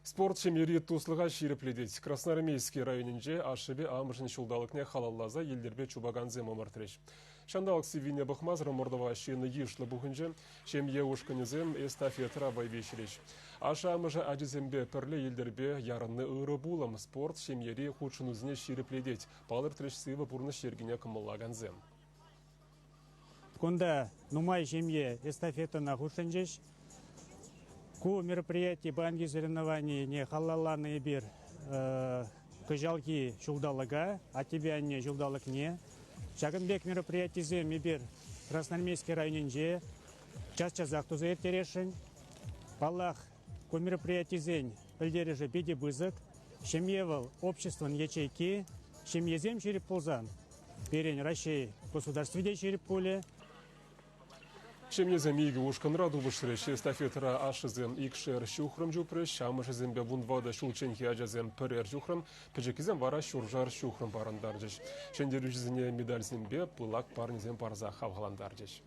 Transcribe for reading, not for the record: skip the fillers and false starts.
Спорт ҫемьери туслӑха ҫирӗплетет. Красноармейски районӗнче ашшӗпе амӑшӗн ҫулталӑкне халалласа йӗлтӗрпе чупакансем ӑмӑртрӗҫ. Ҫанталӑк сиввине пӑхмасӑр ӑмӑртӑва ҫын йышлӑ пухӑнчӗ. Ҫемье ушкӑнӗсем эстафетӑра вӑй виҫрӗҫ. Ашшӗ-амӑшӗ ачисемпе пӗрле йӗлтӗрпе ярӑнни ырӑ пулӑм, спорт ҫемьери хутшӑнусене ҫирӗплетет, палӑртрӗҫ сывӑ пурнӑҫ йӗркине кӑмӑллакансем. Кунта нумай ҫемье эстафетӑна хутшӑнчӗҫ. Ку мероприяти паянхи соревнованине халалланӑ эпир кӑҫалхи ҫулталӑка, аттепе анне ҫулталӑкне. Ҫакӑн пек мероприятисем эпир Красноармейски районӗнче час-часах туса ирттересшӗн. Паллах, ку мероприятисен пӗлтерӗшӗ питӗ пысӑк. Ҫемье вӑл обществӑн ячейки. Ҫемьесем ҫирӗп пулсан пирӗн Раҫҫей государстви те ҫирӗп пулӗ. Ҫемьесем икӗ ушкӑнра тупӑшрӗҫ. Эстафетӑра ашшӗсем икшер ҫухрӑм чупрӗҫ, амӑшӗсемпе вунтӑватӑ ҫулчченхи ачасем пӗрер ҫухрӑм, пӗчӗккисем вара ҫуршар ҫухрӑм парӑнтарчӗҫ. Ҫӗнтерӳҫӗсене медальсемпе пылак парнесем парса хавхалантарчӗҫ.